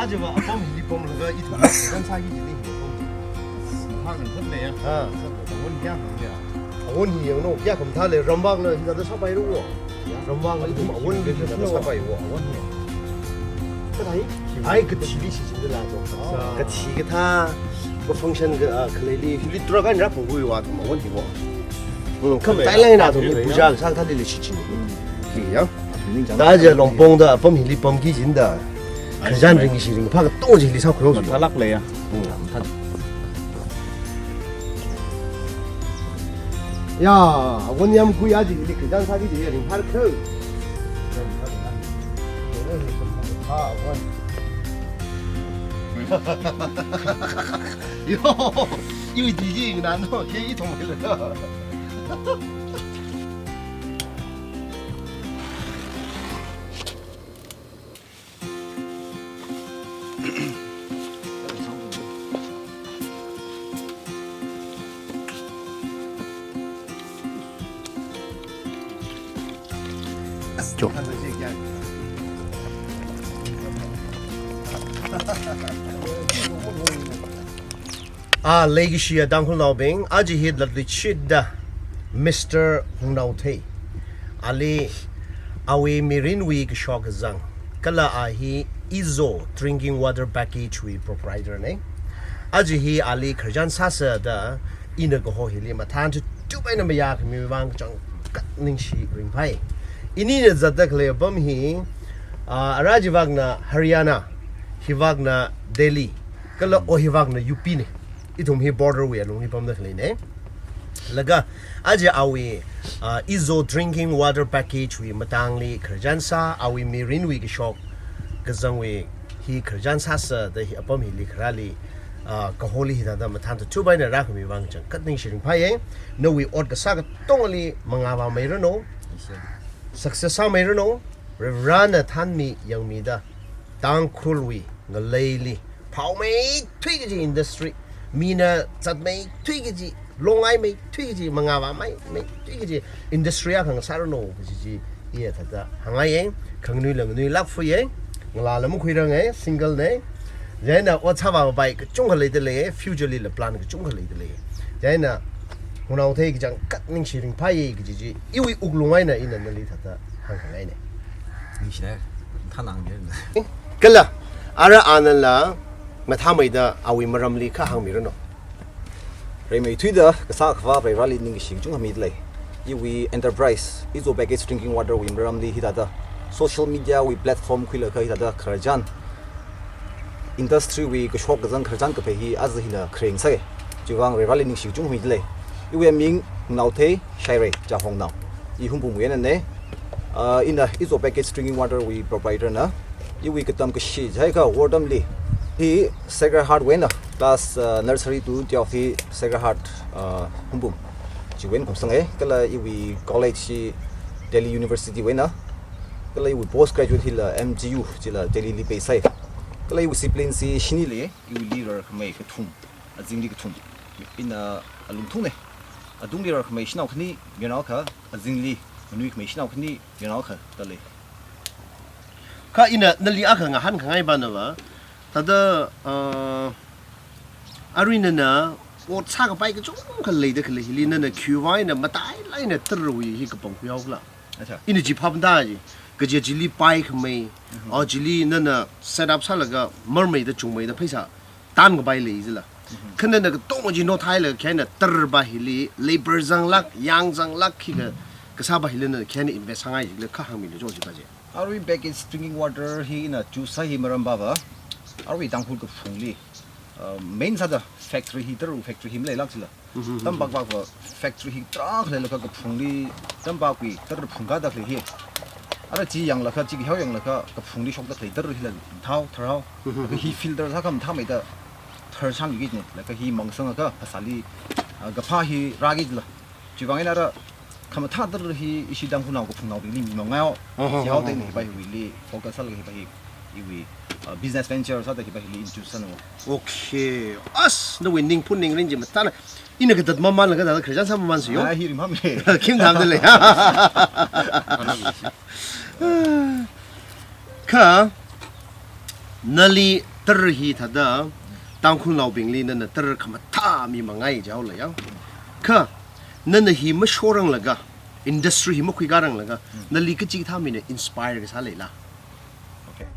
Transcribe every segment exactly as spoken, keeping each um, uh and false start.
Aja va apam hili pamlaga ithum khararchan sāki jili hi apam. Hāngkhangatha leiya. Ha. Awon kayā hāngya. Awon hi yanglu, kayā khamathā lei, ramvakna hithāda sāpairu. Ramvakna ithum awon hithāda sāpairu. Awon hi. Kathā hi? Ai, kathili shichinda la to. Kathi kathā, ka function ka, ah, khaleili, hili turakan rap ngui wa, athum awon hi wa. Hmm, khamatai lei na athum hi puja sākathāli shichin. Hi ya. Taja Longpong da apam hili pamki jida. Khararchan ringshi ringphā katonga chili sākhuihaosa. Mathālāk leiya. Hmm. Ya, awon yamkhui aja hili khararchan sāki ji ringphākha. Yo, iwui D J nano, ke ithum hila. Ah, leikashiya Tangkhulnaobing, aja hi latluishitda Mister Hungnaothei. Ali awui mirinwui kashok kazang. Kala a hi Izo Drinking Water Package wui proprietor na. Aja hi ali khararchan sāsa da ina kaho hili mathān tup tup eina mayākhami vang kachangkhat ningshi ringphai. Inina zatda khalei apam hi, ah, ara chivakna Haryana, hivakna Delhi, kala o hivakna U P na. Ithum hi border wui alungli pamda khalei na. Laga aja awui, ah, Izo Drinking Water Package wui matangli khararchan sā, awui mirinwui kashok kazangwui hi khararchan sāsa da hi apam hili kharāli, ah, kaholi hithāda mathān tup tup eina rākhami vang kachangkhat ningshi ringphai. Nawui ot kasā katongali mangā vāmeiranu. Success sāmeiranu. Varena thānmi yangmida Tangkhulwui ngaleili phaomeithui kaji industry, mina zatmeithui kaji, longngai meithui kaji, mangā vāmei meithui kaji industry akha ngasāranu kaji chi iya thāda hāngngaiya. Khanganui la nganuilāk fuya. Ngalāla makhuiranga, single na. Chieina ot sāvāpai kachungkha leida lei, future lila plan kachungkha leida lei. Chieina Hungnaothei kachangkhat ningshi ringphai kaji chi iwui wuklung eina ina nali thāda hāngkhangaina. Ningshina, thānang ni. Kala, ara anala, mathāmeida awui maramli kha hāngmiranu. Rimeithuida kasā akhava Vareli ningshi kachungkha mida lei. Iwui enterprise, Izo Package Drinking Water wui maramli hithāda social media wui platform khuilaga hithāda khararchan, industry wui kashok kazang khararchan kaphei hi aja hina kharing sai. Chivang Vareli ningshi kachungkha mida lei. Iwui aming Hungnaothei Shairei Chahongnao. I Hungpungwui eina na. Ah, ina Izo Package Drinking Water wui proprietor na. Iwui katam kashi jiakha war atamli hi Sacred Heart wui eina class, ah, nursery to twelve hi Sacred Heart, ah, Hungpung chiwui eina khamsanga. Kala iwui college hi Delhi University wui eina. Kala iwui postgraduate hila M G U chila Delhi li peisai. Kala iwui siblings hi shini lei, iwuili rarkhamei kathum, azingli kathum. Ina alungthungna. Atungli rarkhamei shanao khani, mayarnao akha, azingli nganuikhamei shanao khani, mayarnao akha da lei. Kha ina nali akha ngahānkhangai pana va, thāda, ah, arui nana ot sākapai kachungkha leida khalei hili nana khiwui vang eina matailāk eina tara̱wui hi kapangkhui haokhala. Acha. Ina chi phaptā ji, kaja chili paikhamei, mhm, o chili nana set up sālaga marmeida chungmeida pheisā tankapai lei jila. Mhm. Kha nana katonga chi nothailaga khina tara̱ pa hili, labour zanglāk, yang zanglāk khikha, kasā pa hili nana khina invest sāngai jila kha hāngmilu jo chi pa chi. Arui package drinking water hi ina choose sā hi maram pa va, arui Tangkhul kaphungli, uh, main sāda factory hi tara̱ factory hi maleilāk jila. Mhm. Tampak pak va factory hi tarākha leilakha kaphungli tampak wui tara̱ phungkāda khalei hi. Ara chi yanglaga, chi kihao yanglaga kaphungli shokda khalei tara̱ hila thao, tharhao. Mhm. Laga hi filter sākha mathāmeida tharshang kajina, laga hi mangsangakha phasāli, ah, kaphā hi rākajila. Chivang eina ara khamathā tara̱ hi ishi Tangkhulnao kaphungnaobingli mimangngaihaowa. Aha, aha, aha. Chihaoda ina hi pa hiwuili focus sālaga hi pa hi, iwui, uh, business venture sāda hi pa hili introduce sāna. Okay. As, nawui ningphun ningrin chi mathāna. Ina katat mamanlaga thāda khararchan sāmamansa yo. Ah, hi ringphāmei. Khim tham da lei. Kha, nali Tara hi thāda Tangkhulnaobingli nana tara khamathā mimangai jihaola ya. Kha nana hi mashoranglaga, industry hi makhuikāranglaga, nali kachikathā mina inspire kasā leila? Okay.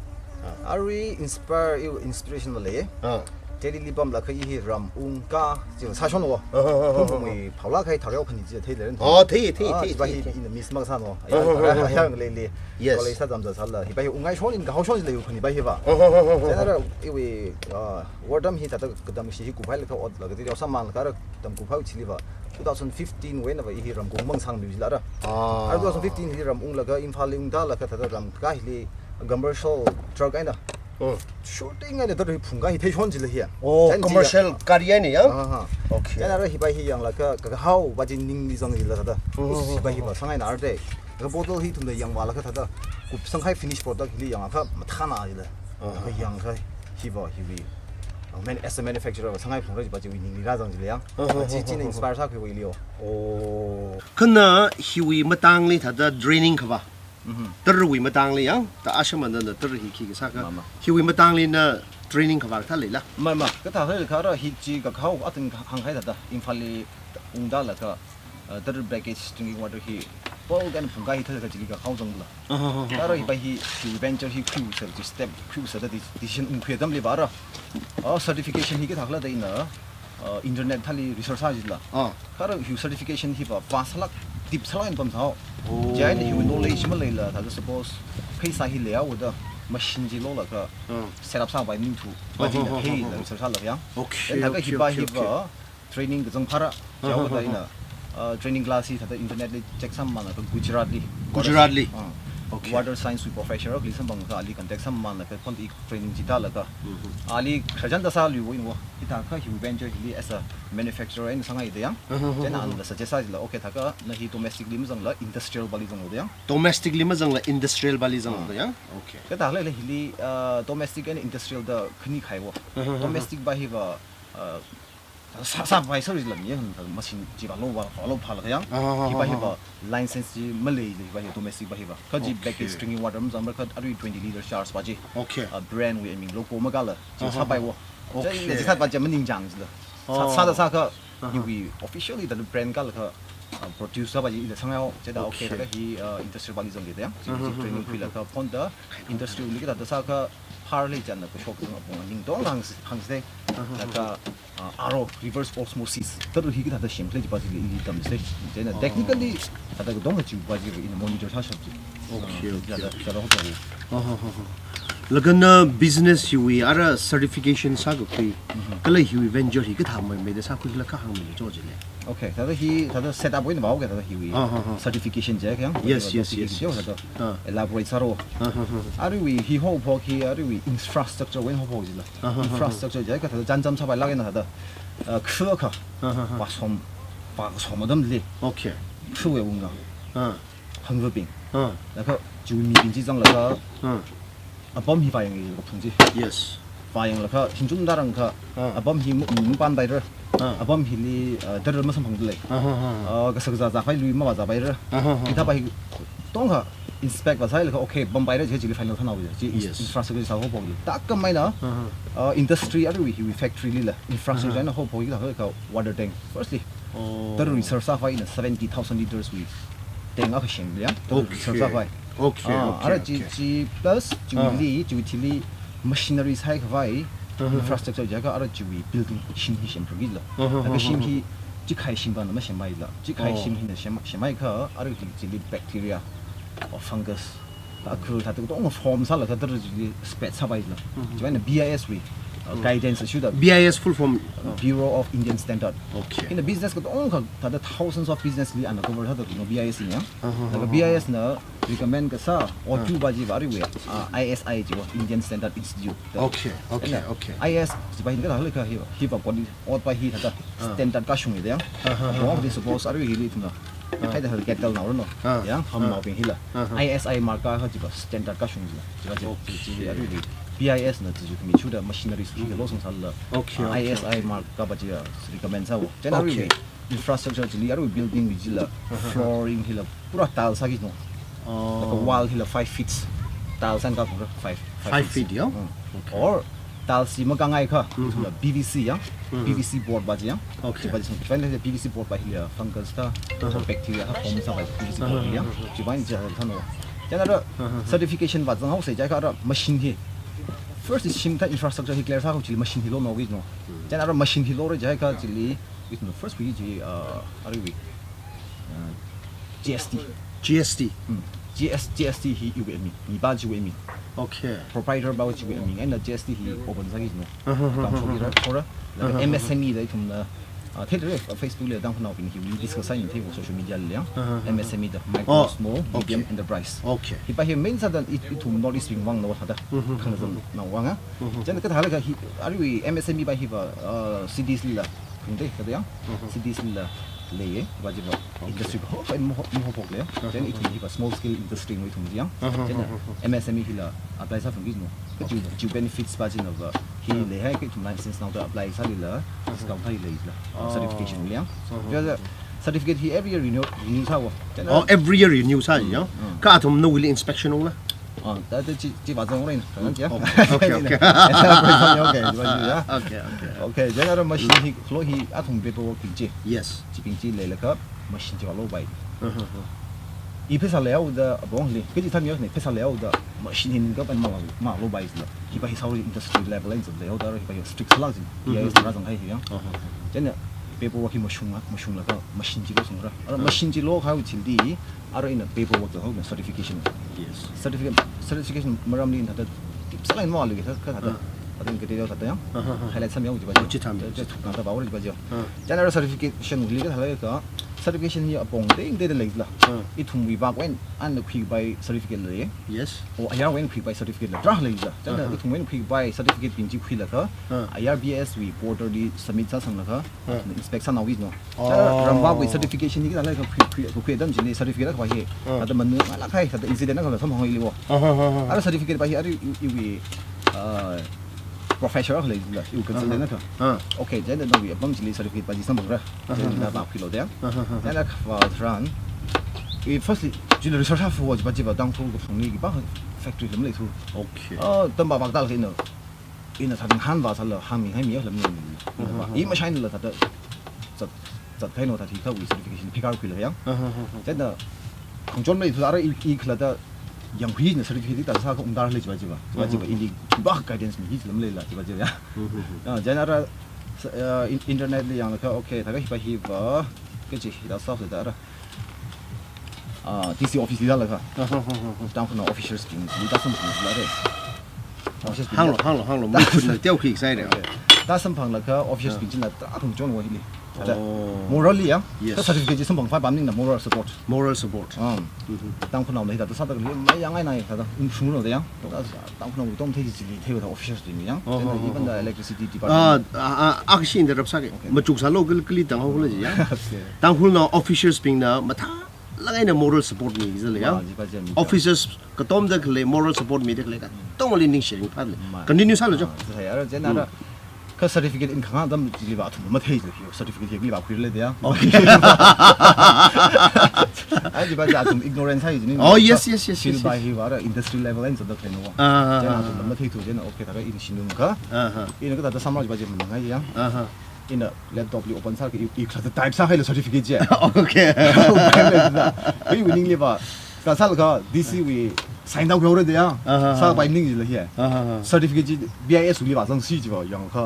Arui inspire, iwui inspiration va lei. Ah. Delhili pamlakha i hi ram ungka, chi sāshon wo. Ah, ah, ah, ah, ah. Pumwui phaolāk kahai thareo khani chi theilei. Oh, thei, thei, Ah, thei, hiva thei, hi thei. Ina miss makasāna. Ah, ah, ah, ah. Ayang leili. Yes. College sātam sāsāla. Hiva hi ungngaishon, ina kahao shon leili khani hiva hiva. Ah, ah, ah, ah, ah. Chieina ara iwui, ah, wortam hi thāda katam shi hi kuphailaga otlaga tiri samang kara tamkuphai chili va. Two thousand fifteen wui eina va i hi ram kungmang sangmi jila ra. Ah. Ara two thousand fifteen hi ram unglaga Imphalli ungda laga thāda ram kahili commercial truck eina. Oh. Shooting eina tara hi phungka hi theishon jila hi. Oh, Chieina commercial gari eina ya? Aha. Okay. Chieina ara hiva hi yanglaga kahao va chi ningli zang jila thāda. Oh. Hiva hiva sāngai na ara de. Ka bottle hi ithumna yangvālaga thāda. Kupsang kahai finish product hili yangakha mathāna jila. Oh. Ka yangkha hiva hiwui. Ah, man, as a manufacturer va sāngai phungra jiva chiwui ningli rāzang jila ya. Oh, oh, Chi oh, china oh, oh. Inspire sākhui wui liyo. Oh. Kha na hiwui matangli thāda training khavā. Mhm. Tarawui matangli ya. Ta ashama nana tara hi khi kasā kha. Mama. Hiwui matangli na training khavā kathā leila? Mama, kathā leilakha ara hi chi kahao atin hāngkahai thāda. Imphalli ungda laga, ah, tara package drinking water hi. Pao gan phungka hi thālaga chili kahao zangla. Ara hiva hi, hi venture hi khuisa, chi step khuisa thāda decision ungkhui atamli va ara. Ah, certification hi kathā khala da ina, ah, internet thāli research sā jila. Ah. Ara hi certification hiva pass sālāk, deep sālāk eina pamsāhao. Oh. Chieina hi knowledge maleila, thāda suppose pheisā hi leihaoda machine chi lolaga Ah. setup sāpai ningthu. Oh, Vāchina oh, oh, pheila oh. Research sālāk ya. Okay, Then thāda okay, hiva okay, hiva training kazang phara. Ah, Jihaoda ah, ah, ina, ah, training class hi thāda internet li check sāmamānlaga Gujarat li. Gujarat li. Ah. Okay. Water science wui professor kha li samphang kha ali contact sāmamālaga phone i training chi tālaga. Mhm. Ali khararchan da sāluiwo ina. Hithākha hi venture hili as a manufacturer eina sāngaida ya. Mhm, mhm, Chieina mhm. Anla suggest sājila, okay, thākha na hi domestic li mazangla industrial vali zanglu da ya. Domestic li mazangla industrial vali zanglu da ya. Okay. Kathā leila hili, ah, domestic and industrial da khani khaiwo. Mhm, mhm, mhm. Domestic va hiva, ah, sā, sāpai sāri lam ya, machine chiva lo va, lo phālaga ya. Ah, ah, ah, Hiva ah, hiva license chi malei, hiva hi domestic va hiva. Kha chi Okay. package drinking water mazangla kha arui twenty liter jars va chi. Okay. Ah, brand wui aming logo makala. Chi Ah, ah, sāpaiwo. ah. Okay. Chi chi sāpa chi maningjang jila. Sā, Oh. sāda sākha, Ah, ah. hiwui officially thāda brand kalakha, ah, produce sāpa chi ila sāngaiwo. Chieina okay, Okay. thāda hi, ah, industrial vali zangda ya. Chi, Ah, chi ah, training ah, khuilaga phone da industrial li kathāda sākha, phar lei chieina kashok zang apong ningtong hāng, hāngsai. Ah, ah, ah. Laga, ah, aro reverse osmosis. Tara hi kathāda semkhala jiva chili ili tamsai. Chieina Oh. technically, thāda katong kachiva chi ina monitor sāshap chi. Okay, Ah, okay, thāda, okay. thāda hokha. Ah, ah, ah, ah. Laga na business hiwui ara certification sākakhui. Mhm. Kala hiwui venture hi kathāmei meida sākhuilaga hāngmilu cho jile. Okay, thāda hi, thāda setup wui eina va, okay, thāda hiwui. Ah, ah, ah. Certification chi kha ya. Yes, yes, Certification yes, yes. chi thāda. Ah. Elaborate sāro. Ah, ah, ah. Arui hi hophok hi, arui infrastructure wui eina hophok jila. Ah, ah, ah, ah. Infrastructure chi kha thāda chānjam sāpailāk eina thāda. Ah, kha kha. Ah, ah, ah. Vāshom, vāshom atamli. Okay. Kha wui eina. Ah. Hangvabing. Ah. Laga chiwui mibing chi zanglaga. Ah. Apam hi vāyang i kaphung chi. Yes. Vāyanglaga, hingchum tārangkha, Ah. apam hi mu-, mu-, pampai ra. Ah. Apam hili, ah, tara masamphangda lei. Ah, ah, ah, ah. Ah, kasā kazā zāpai lui mavāzāpai ra. Ah, ah, ah, Hithāpa ah. hi tongkha inspect vāsālaga, okay, pampai ra chi chili final sānao chi. Chi ins-, Yes. Infrastructure sā hophok chi. Thākha maina, Ah, ah. ah, industry arui hiwui factory lila. Infrastructure Ah, ah. eina hophok chi thākha water tank. Firstly, Oh. tara research sāpai ina seventy thousand liters wui tank akha semli ya. Tara Okay. Research sāpai. Okay, Ah, okay, ara chi, okay. Chi plus, Ah. chiwuili, chiwui thili machinery sākhavai, Uh-huh. Infrastructure jiakha ara chiwui building shim hi semphangki jila. Uh-huh, Laga shim uh-huh. Hi, chi kahai shimvana masemmaila. Chi kahai Oh. Shim hina sem, semhaiakha, ara chi, chili bacteria or fungus. Akhur thāda katonga form sālaga tara chili spread sāpai jila. Uh-huh. Chiwui eina B I S wui, uh, Uh-huh. guidance ashuda. B I S full form. Uh, Bureau of Indian Standard. Okay. Hina business katonga thāda thousands of business li ana cover sāda no B I S ina. Uh-huh, Laga uh-huh. B I S na recommend kasā, O two va chiva ariwui, ah, I S I chiva, Indian Standard Institute. Okay, okay, Hina, okay. I S chiva hin kathālakha hiva, hiva koni otva hi thāda Ah. standard kashung ida ya. Ah, ah, ah, Kong ah. Di suppose ariwui hili ithumna. Ah. Haida hal kettle nao no. Ah. Ya, ham ah. Naobing hila. Ah, ah. I S I mark kaha chiva standard kashung jila. Chiva chi, okay. Chi, chi ariwui. B I S na chi, chi mi chuda machinery su hila losang sāla. Okay, ah, okay, I S I okay. Mark kava chiva recommend sāwo. Chieina okay. Ariwui. Infrastructure chili arui building wui chila, uh-huh, flooring hila pura tile sāki no. Oh. Laga wall hila five feet. Tile sāngkapra five, five feet, yeah? Mm. Okay. Or Tiles chi makāngai kha, ithumna P V C ya, P V C board va chi ya. Okay. Chiva chi sung, chiva chi P V C board va hi ya, fungus kha, bacteria kha form sāpai P V C board hi ya. Chiva chi thāno. Chieina ara certification va zanghaosa jiakha ara machine hi. First is shim ta infrastructure hi clear sāhao chili machine hi lo no wi no. Chieina ara machine hi lo re jiakha chili, ithumna first wi chi, uh, ara wi. Uh, G S T. G S T. Hmm. G S, G S T hi iwui aming. Mipa chiwui aming. Okay. Proprietor pa chiwui aming. Eina G S T hi open sāki no. Council li ra, ra. Laga M S M E da ithumna, ah, thei re, Facebook li Tangkhulnaobing hi discuss sāi thei social media li ya. M S M E da, micro, small, medium enterprise. Okay. Hi pa hi main sāda i-, ithum North East bing vang no thāda. Khangazan na vang a. Chieina kathālaga hi, ara wi M S M E pa hi va, ah, cities li la. Khangde, kada ya? Cities li la lei, va chi va. Okay. Industry va, ho, mo, mo, ho, le. Then ithum hi va small scale industry mo ithum ya. Then M S M E hi la apply sāphangki no. Ka chi, chi benefits va chi na va. Hi le hai ka ithum license nao da apply sāli la. Discount hai le la. Certification le ya. Then certificate hi every year renew, renew sāo. Then, oh, every year renew sāi ya. Ka athum nawuili inspection ong la. Ah, ta, ta, chi, chi va zang ren, kan ya. Okay, okay, okay. Okay, chi va chi ya. Okay, okay. Okay, chieina ara machine hi, lo hi athum paperwork ting chi. Yes. Chibing chi leilaga machine chi va lo pai. I pheisā leihaoda apong li, kaji tham ya ni, pheisā leihaoda machine hi kapam ma, ma lo pai la. Hi pa hi sāo industry level in zang leihaoda, hi pa hi strict sālak chi. P I S ra zang hai hi ya. Chieina paperwork hi mashung a, mashunglaga machine chi lo sung ra. Ara machine chi lo kahai chili, ara ina paperwork da hao na certification. Yes. Certificate, certification maramli thāda tip sālai mo ali thāda, thāda. Thāda ka detail thāda ya. Highlight sāmi ya chi va. Chi tham. Chi thuk na da ba ori chi va. Chieina ara certification li kathālaga, certification hi apong ding ding da lei la. Ithumwui vak wen ana khuipai certificate lei. Yes. O ayarwui wen khuipai certificate la. Tarā lei la. Chieina ithumwui wen khuipai certificate bing chi khuilaga, I R B S wui portal li submit sāsanglaga, inspect sānao wi no. Chieina ramvakwui certification hi kathālaga khui, khui, khui atam chili certificate la khuipai hi. Thāda manui ngalākhai, thāda incident akha la samphang hoi li wo. Ara certificate pa hi ara i, iwui, ah, professor akha lei la, iwui consultant akha. Okay, chieina nawui apam chili certificate pa chi samphang ra. Chieina va khui lo de. Chieina va tharan. I firstly, chili research ha fu wa chi pa chi va Tangkhul kaphungli khipā factory lam lei thu. Okay. Ah, tam ba va tal kha ina. Ina thāda hān va sāla, hān mi hai mi ya lam ni. I mashai la thāda. Zat, zat kahai no thāda hi kha wui certification phikar khui la ya. Chieina khangachon lei thu ara i, i khala da yangkhui na certificate ta sā kha ungdar lei chi va chi va. Chi va chi va ini ba guidance mi hi lam lei la chi va chi va ya. Ah, chieina ara, ah, in-, internet li yanglaga, okay, thāda hi pa hi va, kaji hi da sā da ara. Ah, D C office li da laga. Tangkhulnao officials bing, li da sum bing la re. Officials bing. Hānglo, hānglo, hānglo. Mai khun na teo khi sai re. Okay. Da samphanglaga officials bing china da khangachon wa hili. Thāda. Oh. Morally ya. Yes. Ka certificate chi samphang fa pam ning na moral support. Moral support. Um. Tangkhulnao na hi thāda sāda kali, mai yang ai nai thāda, um, shung lo da ya. Thāda Tangkhulnao tom thei chi li thei wa officials bing ya. Oh, chieina oh, even oh, the oh. Electricity department. Ah, ah, ah, akha interrupt sāki. Okay. Machuk sālo kali, kali tang ho kala chi ya. Okay. Tangkhulnao officials bing na mathā lāng eina moral support mi zale ya. Ma, chi pa chi mi. Officers katom da khalei moral support mi da khalei ka. Tongli ning sharing pa le. Ma. Continue sālo jo. Ah, chi sai ara, chieina ara. Ka certificate in khangahān atam chili va athum mathei chi hi. Certificate hi li va khui le de ya. Okay. Ai, chi pa chi athum ignorance hai chi ni. Oh, yes, yes, yes, yes, yes. Skill by hi va ara industry level in zat da khalei no. Ah, ah, chieina ah, athum ah. Mathei thu chieina, okay, thāda in shinung kha. Ah, ah. In kathāda samra chi pa chi manang hai ya. Ah, ah. Ina laptop li open sāki, i, i khala type sākahai la certificate chi. Okay. Hui wi ning li va. Ka sālaga D C wui sign down khaore de ya. Aha. Sāpai ning chi la hi. Aha. Certificate chi B I S li va zangsi chi va yangkha.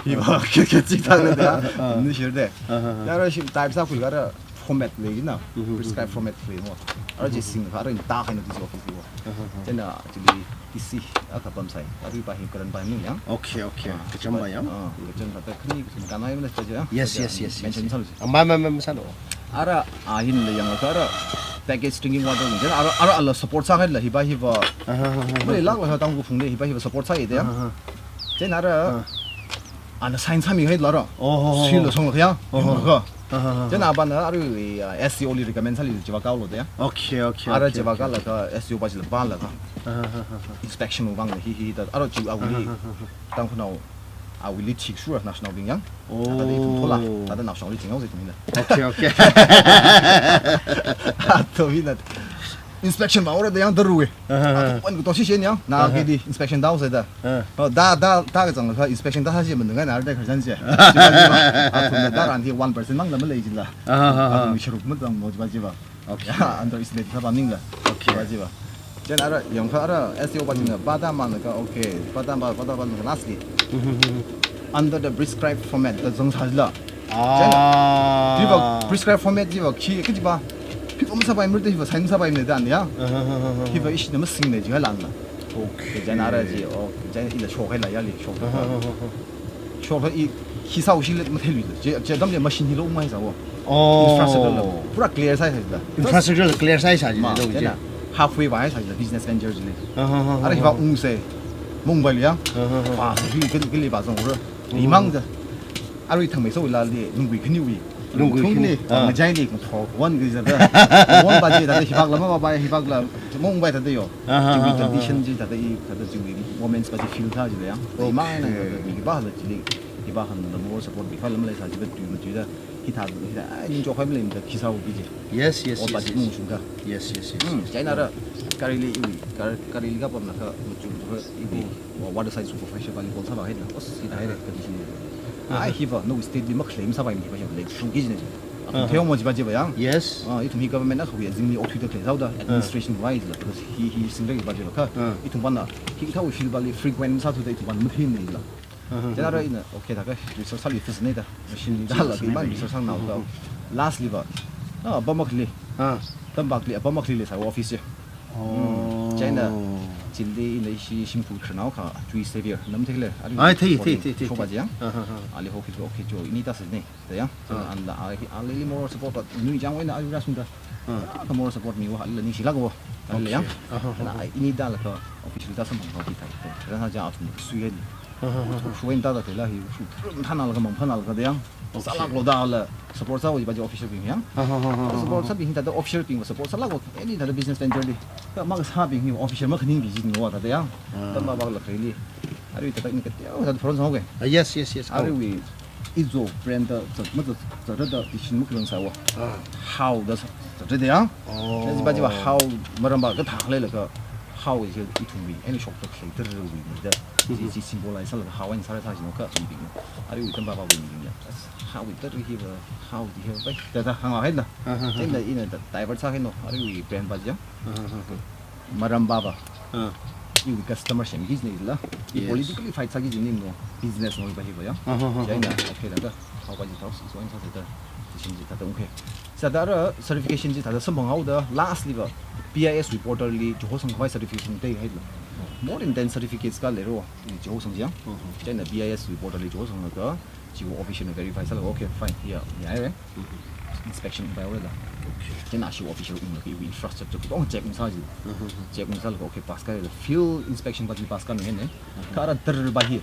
Hi va khe khe chi thāng de ya. Ah. Ni share de. Aha. Ya ara shim type sākhui ka ara format lei na. Mhm. Prescribed format lei mo. Ara chi singkha ara ta khai na D C office li va. Aha. Chieina chili D C akha pamsai. Arui pa hi current pa ni ya. Okay, okay. Ah, kacham pa ya. Ah, kacham pa ta khani kacham kanai mana cha cha. Yes, yes, yes, yes. Mention sālu. Ah, mai, mai, mai, sālu. Ara, ah, hin le yanglaga ara package drinking water ni. Ara, ara ala support sākahai la hi pa hi va. Aha, aha, aha. Mai lak la ha Tangkhul phung le hi pa hi va support sāi de ya. Aha, aha. Chieina ara, ah, ana sign sāmihai la ra. Oh, oh, oh. Seal la song la ya. Oh, oh. Yanglaga. Aha, aha. Chieina apana arui, ah, S C O li recommend sāli chi va kao lo de ya. Okay, okay, okay, okay. Ara chi va kalaga S C O pa chi la pālaga. Aha, aha, aha. Inspection wui vang la hi hi da. Ara chi awuili. Aha, aha, aha. Tangkhulnao awuili thik sura national bing yang. Oh. Thāda ithum thola. Thāda national li chingau zai ithum hina. Okay, okay. Ato hina. Inspection vāhaora da yang tara̱wui. Aha. Athum wan kato shishen yang. Na, aha, kidi inspection da haosa da. Ah. Oh, da, da, da kazang kha inspection da hashi manung ngai na da kharjan se. Chiva chiva. Athumna daran hi one percent mang da malei jila. Aha, aha. Athum sharuk mazangmo chiva chiva. Okay. Ya, underestimate sāpamningla. Okay. Chiva chiva. Chieina ara, yangkha ara, S E O pa china, pa da mana kha, okay, pa da pa, pa da pa mana lastly. Mm-hmm. Under the prescribed format, da zangsā jila. Ah. Chieina, hiva prescribed format hiva khi, khi hiva, khi form sāpai mur te hiva sign sāpai mur dan ya. Uh-huh. Hiva ishina masingna jihailala. Okay. Chieina ara chi, oh, chieina ila shokhaila yali, shok. Uh-huh. Shokha i, khi sāhaoshila matheiluila. Chi, chi atamli machine hila ungmai sāwo. Oh. Infrastructure la, pura clear sāhaisāla. Infrastructure la clear sāhaisā jila, ma, da chieina, chi. Halfway vāhaisā jila, business venture chili. Uh-huh. Ara hiva ungsa, maungpaili ya. Uh-huh. Vāsa hi, kali, kali vāzangra. Imang da. Arui thangmei sāwuilali, lunggui khaniwui. Lunggui khani. Thungli, ah, ngachaili, kangthor, wan kizada. Wan pa chi, tada hivak lama pa, hivak la, mong pa tada yo. Aha, chiwui aha, condition aha. Chi tada i, tada chiwui moments pa chi feel sā jila yang. Okay. Imang na, tada mi khipāla chili, khipā hāngda moral support mi khipāla maleisā jila, tui matuida. Hithā, hithā, ai, ningchokhai malei da, khi sāhaoki ji. Yes, yes, yes, yes. Ot pa chi mungshungkha. Yes, yes, yes. Hmm, chieina ara, karili iwui, kar, karili kapamla kha, machuk kha iwui. Hmm. Wa-, waterside superficial volleyball sāvā haida. Os, hithā haira, condition hi. Aha. Ai, hiva, nawui state li makhalei masāpai mi hiva, hiva lei, shungki jina. Aha. Athum theomo chiva chiva yang. Yes. Ah, ithum hi government akhawui azingli okthuida khalei sāhaoda, ah, administration wise la, because hi, hi singda hiva chiva kha. Ah. Ithum pana, hithāwui field pali frequent sāthuda ithum pana matheinila. Aha. Chieina ara ina, okay, da kha, research sāli fis nei da. Machine da la, research sānao da. Mhm. Lastly va, ah, apam akhali. Ah. Tampakli, apam akhali leisā office chi. Oh. Hmm. Chieina, chili ina ishi shimkhur khararnao kha, Tui Xavier, na matheila, ali ai, thei, recording thei, thei, thei, show pa thei. Chi yang. Ah, ah, ah. Ali ho khi, okay, jo, ini ta sini, da yang. Ah. Anla, ali, alili moral support pa, nui chang wui na, ali rasunda. Ah. Ka moral support miwa, alila ningshilākwo. Alila yang. Okay. Ah, ah, ah, ah. Ana, ini da la kha, official da samphang kha, thei, thei. Rana ja athum sui hai ni. Aha, aha. Shuwen ta da thei la hi, shu, thanal kha mang phanal kha da yang. Okay. Sālāklo da la, support sāwo ji pa ji official bing yang. Aha, aha, aha, aha. Support sābing tada official bing support sālākwo, any tada business venture li. Kha makasābing hi official makhaning bi ji ni wa tada yang. Ah. Tampakla khaili. Arui tada ini kateo tada foreign sāhaoki. Ah, yes, yes, yes. Aruiwui, izo brand da, zat, ma zat, zat da, decision makhalei sāwo. Ah. How da, zat da yang. Oh. Na ji pa ji pa how, maram pa kathā leilakha, how is ithumwui, any shop da khalei tara̱wui ni da. Chi, mhm, chi symbolize sālaga how and sāra sā jino kha, mi bing. Aruiwui tampakpa wui ni bing ya. As, how wui tara̱ hiva, how di hiva, bai, da da hānga haila. Aha, aha. Chieina ina da divert sāhaino, aruiwui brand pa ji yang. Aha, aha. Maram pa pa. Ah. Iwui customer semki jinila. I, yes, politically fight sāki jiningno. Business no pa hiva yang. Aha, aha. Chieina, okay, da da. How pa ji thao, so and so da. Decision ji tada ungkhe. Sāda ara certification ji tada samphang haoda, lastly va, B I S wui portal li Johor sangkhavai certification tei haila. More than ten certificates kha leiro, Johor sang ji yang. Mhm. Chieina B I S wui portal li Johor sanglaga, chiwui official na verify sālaga, okay, fine, ya, ya, ya. Mhm. Inspection ungpaihaora da. Okay. Chieina ashiwui official unglaga, iwui infrastructure katonga check ungsā ji. Mhm. Check ungsālaga, okay, pass kha haila, field inspection pa ji pass kha nuhene. Mhm. Kha ara tara̱ pa hi.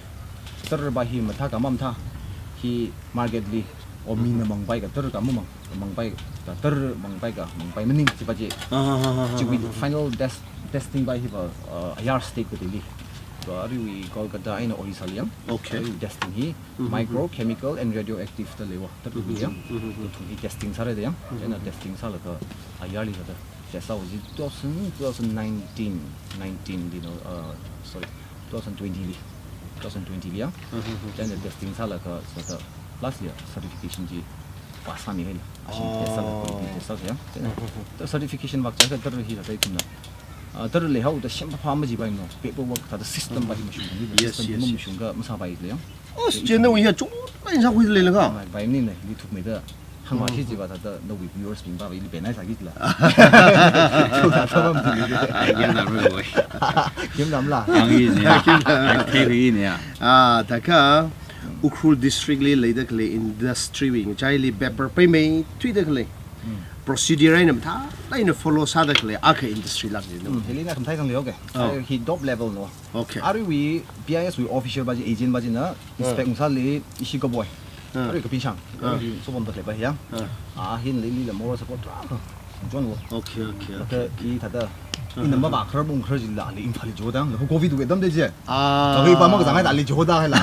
Tara̱ pa hi mathā kha mamathā. Hi market li, o mina mangpai kha tara̱ kha mamang. Mangpai kha tara̱, mangpai kha, mangpai maning, chi pa ji. Ah, ah, ah, ah, chiwui, ah, ah, final test, testing pa hiva, uh, higher state kateili. So, aruiwui Kolkata eina Orissa li yang. Okay. Aruiwui testing hi, mhm, micro, chemical and radioactive da leiwa. Tara̱wui yang. Mhm, mhm, mhm. Thung hi testing sāra da yang. Mhm. Chieina testing sālaga, ayarli da. Test sāwo ji two thousand, two thousand nineteen, nineteen lino, uh, sorry, two thousand twenty li. Two thousand twenty li yang. Mhm, mhm. Chieina testing sālaga, sāda last year certification ji pass sāmi haila. Ashi, oh, test sālaga, quality test sālaga yang. Chieina, mhm, mhm, ta certification vak chang kha tara̱ hi tada ithumna. Ah, tara̱ leihaoda sem pa pa majipaimano. Paperwork tada system pa hi mashung, yes, system hi, yes, yes, mashungkha masāpaila yang. As, chieina wi ya chung, pai sa hui leilaga. Mai, pai ni ne, li thukmeida. Hāngma, mm, shi jiva tada, nawui viewers bing pa, ili penai sāki la. Thukda thāpam di. Ai, yamna rui wai. Yamna mala. Ang i ne. Yamna. Ai, thei ri ne ya. Ah, da kha, Ukhrul district li leida khalei industry wui ngachaili paper payment thuida khalei. Mm. Procedure eina mathā, eina follow sāda khalei, akha industry lak jino. Mm, hili na khamthai khanglei, okay. Oh. Ai, hi top level no. Okay. Aruiwui B I S wui official pa ji, agent pa jina, ah, inspect ungsāli ishi kaboi. Ah. Arui kapishang. Ah. Arui sobom ta khalei pa yang. Ah. Ah, hin lili la moral support tarākha. John wo. Okay, okay, okay. Laga i tada Ina mavākharar mungkharar jilala, Imphalli jodang, ho covid wui atamda chi. Ah. Kawui pa makazang hailala, ali joda haila.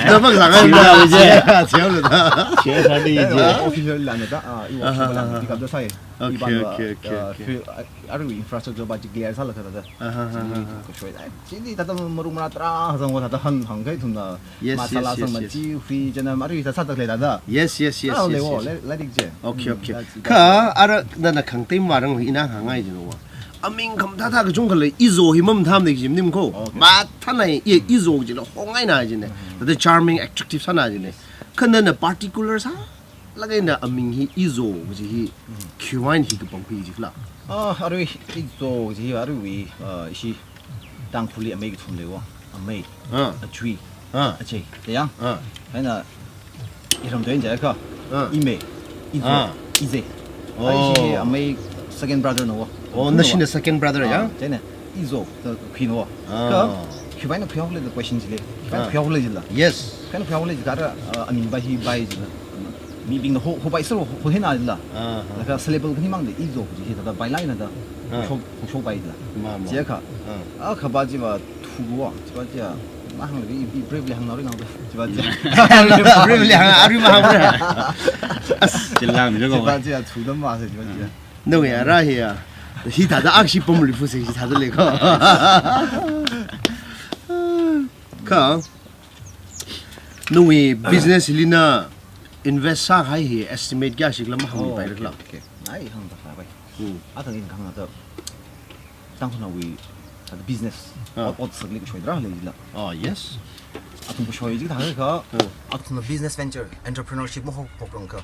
Da makazang haila. Chiya, chiya le da. Share sādi je. Official la ne da, ah, iwa official la ne, pick up da sai. Okay, Iban wa, okay, okay, ah, okay. Fi-, ah, arui infrastructure ba ji clear sāla kha da. Aha, aha, aha. Kashoi, ai, chili tata marung mara tara, hazang wa tata han hang kai thumna. Yes, Masala yes, yes, sang yes. machi, free, janam, arui ta sāda khalei da da. Yes, yes, yes, Ah, yes, lewo, yes. le, le dik je. Okay, Mm, okay. that's it. Kha, ara, nana khangatei marang ina hāngngai jino wa. Aming khamathā thā kachungkha lei, Izo hi mamathāmana kaji maning ko. Okay. Mathānai, i, Izo jila hongaina jine. Tata charming, attractive sāna jine. Kha nana particular sālaga ina aming hi Izo kaji hi, khiwuivang hi kapangkhui jikhala. Ah, arui, Izo ji, arui, ah, ishi, Tangkhulli amei kathum leiwo, amei, Ah. Ajui, Ah. Ajui, ya. Ah. Haina, iram tuin jaya kha, Ah. Imei, Izo, Ah. Ize. Oh. Ai, ishi amei second brother no wo. Oh, nashina second brother, ya? Ah, chieina, Izo, the queen wo. Ah. Kha, khiwuivang na pheohole the question jile. Khiwuivang Ah. pheohole jila. Yes. Khiwuivang pheohole jila, ah, aming ba hi bai jila. Mibing na ho, ho bai sir ho, ho hena jila. Ah, ah. Laga syllable khani mang de Izo ji hi da bai lai na da. Ah. Shok, shok bai jila. Ma, ma. Chiya kha. Ah. Ah, kha ba ji ba thu wo. Chi ba ji ya. Ma hang le i, i brave le hang na ri nang de. Chi ba ji ya. Arui le hang, arui ma hang. Chilang mi Chi ko. ba ji ya thu da ma se chi ba ji ya. No ya, ra hi ya. Hi ta da akshi pom li fu se hi ta da le ko. Kha. Nawui business hili na invest sāhai hi estimate kayāshikhala mahāngpai rakhala. Okay. Ai hāngda khavai. Hmm. Athang in khangda Tangkhulnaowui, ah, business. Ah. Ot, ot sakli kashoi dra le jila. Oh, yes. Athum kashoi ji thang kha. Hmm. Athumna business venture, entrepreneurship mo ho program kha.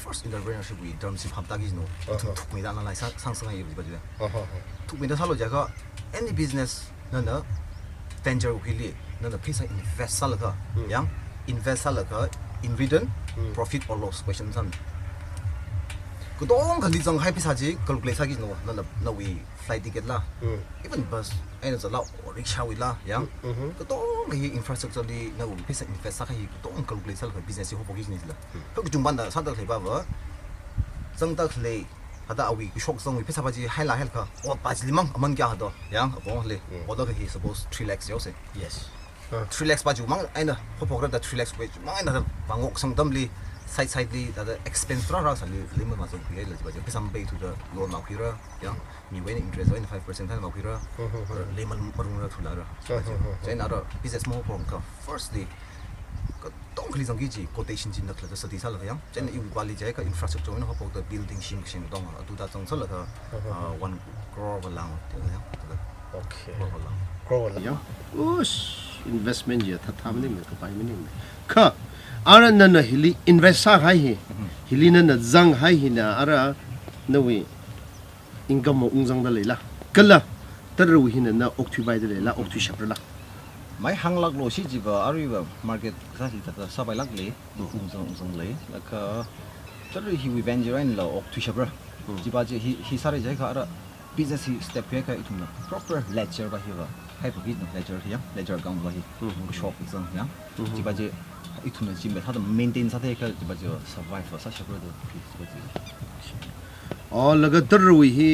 First entrepreneurship wui term si hapta ki no. Athum Uh-huh. thukmeida na lai sang sang sang ai ji ba ji. Uh-huh. Thukmeida sālo ja kha, any business nana venture wui li nana pheisā invest sālaga, Hmm. yang invest sālaga, in return, Hmm. profit or loss question san. Katonga khali zanghai pheisā chi calculate sāki no, nana, nawui flight ticket la, Hmm. even bus, eina zala, or rickshaw wui la, yang. Mhm. Katonga hi infrastructure li nawui pheisā invest sākahai katonga calculate sālaga business hi hophoki ni la. Kha kachungphan da sāda khalei ba ba, zangda khalei, hada awui kashok zangwui pheisā ba chi haila hailakha, ot ba chili mang, aman kayā hado, yang, apong le, Mm. ot da hi suppose three lakhs yo se. Yes. Three lakhs ba chi mang, eina, hophok rada three lakhs ba chi mang, eina, vangok sang damli, side side li, da expense ra ra sāli, limit ma zangkhui la, ba chi, pheisā mapei thuda loan makhuira, yang, miwui eina interest wui eina five percent thān makhuira, Mhm. lemon marung ra thula ra. Mhm. Chieina ra, business mo hophok kha, firstly, katonga khali zangki chi, quotation chi na khala study sālaga yang. Chieina iwui pali jai kha infrastructure wui eina hophok da building shim shim dong, atu da zang sālaga, ah, one crore va lang, yang. Okay. Crore va lang. Crore va lang. Ush, investment ya thatha maning, kapai maning. Kha, ara nana hili invest sāhai hi. Hili nana zanghai hina, ara nawui income mo ungzangda leila. Kala, tara wui hina na okthui paida leila, okthui shapra la. Mai hānglaklo shi chi ba, arui ba market sāsi tata sāpailak le, ungzang ungzang le, laga tara hiwui venture einala okthui shapra. Chi ba chi hi, hi sāra jai kha ara business hi step kayākha ithumna proper ledger ba hi ba, hai ba business ledger hi ya, ledger account ba hi, kashok zang ya. Chi ba chi ithumna chi me thāda maintain sāda kha, chi ba chi survive sā shapra da, chi ba chi. Oh, laga tara wui hi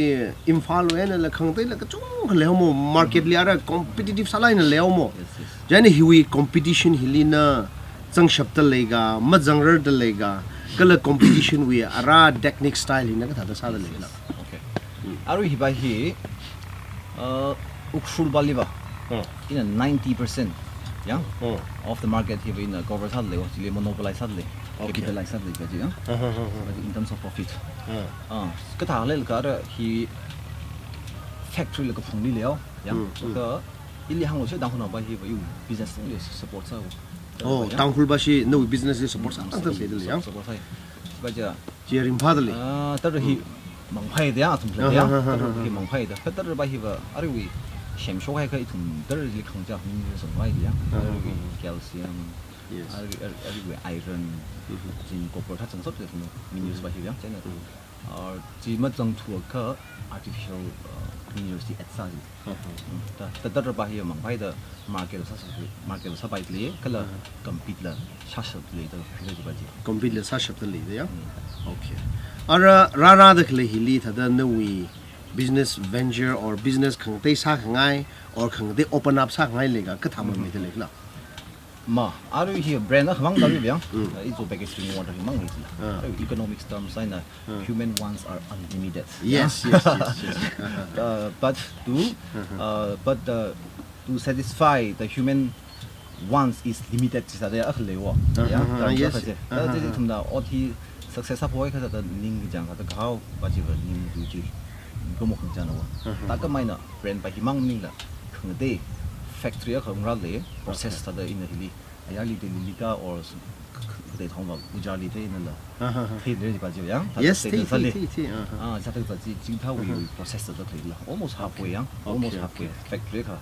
Imphal wui einala khangateila kachungkha leihao mo, market li ara competitive sālaina leihao mo. Yes, yes. Chieina hiwui competition hili na zangshapda leiga, mazangrarda leiga, kala competition wui ara technique style hina kathāda sāda leila. Okay. Arui hi ba hi, uh, Ukhrul pali ba. Hmm. Ina ninety percent, yang, Hmm. of the market hi ba ina cover sāda lei, chili monopolize sāda lei, Okay. capitalize sāda lei ba chi, yang. Uh-huh, uh-huh. But in terms of profit. Uh. Ah, kathā leilakha ara hi factory la kaphungli leo, yang. Hmm, hmm. Ka ili hānglo shi Tangkhulnao ba hi ba iwui business li support sā. Oh, Yang. Tangkhul ba shi nawui business li support sā, tang tang sāda lei, yang. Support sā. Ba chi. Chi ringphāda lei. Ah, tara hi mangphāda ya, athum la Aha, ya. aha, Tara aha. hi mangphāda. Kha tara ba hi ba, arui semshokhai kha ithum tara li khangachā minerals mai ya. Aha, Arui aha. Calcium, Yes. arui, arui, arui iron, Mhm. zinc, copper, thāda zangshap minerals ba hi ya. Chieina. Mhm. Ah, chi mazangthuakha artificial, ah, minerals chi add sā chi. Uh-huh. Mm, ta, ta, tara ba hi mangphāda market sā sā, market sāpai le, kala compete la sāshap le da, kala chi ba chi. Compete la sāshapda leida ya. Mm. Okay. Ara rārada khalei hili thāda nawui business venture or business khangatei sākhangai or khangatei open up sākhangai leiakha kathā mamei da leikhala? Ma, arui hi brand akhamang da ri yang. Mm. Uh, it's all packaged drinking water himang ni. Ah. Arui economics terms eina, ah, human wants are unlimited. Yes, yeah, yes, yes, yes. Uh-huh. Uh, but to, uh-huh, uh, but, uh, to satisfy the human wants is limited chi sāda akha leiwo. Uh-huh, yeah, uh-huh, terms yes, akha chi. Uh-huh. Thāda chi thumda ot hi success sāphok akha thāda ning chang thāda kahao pa chiva ning tu chi. Kamo khang chana wa. Uh-huh. Thākhamei eina brand pa himang maningla khangatei factory akha ngarā lei, process, okay, thāda ina hili. Ayarli Delhi li ka or s-, k-, k-, katei thongva Gujarat li theinala. Ah, ah, ah. Thei lei pa chi yang. Yes, thei, thei, thei, thei, ah, ah. Ah, thāda pa chi chingthāwui, mm-hmm, process thāda theila. Almost halfway yang. Okay, almost halfway. Okay, okay. Factory akha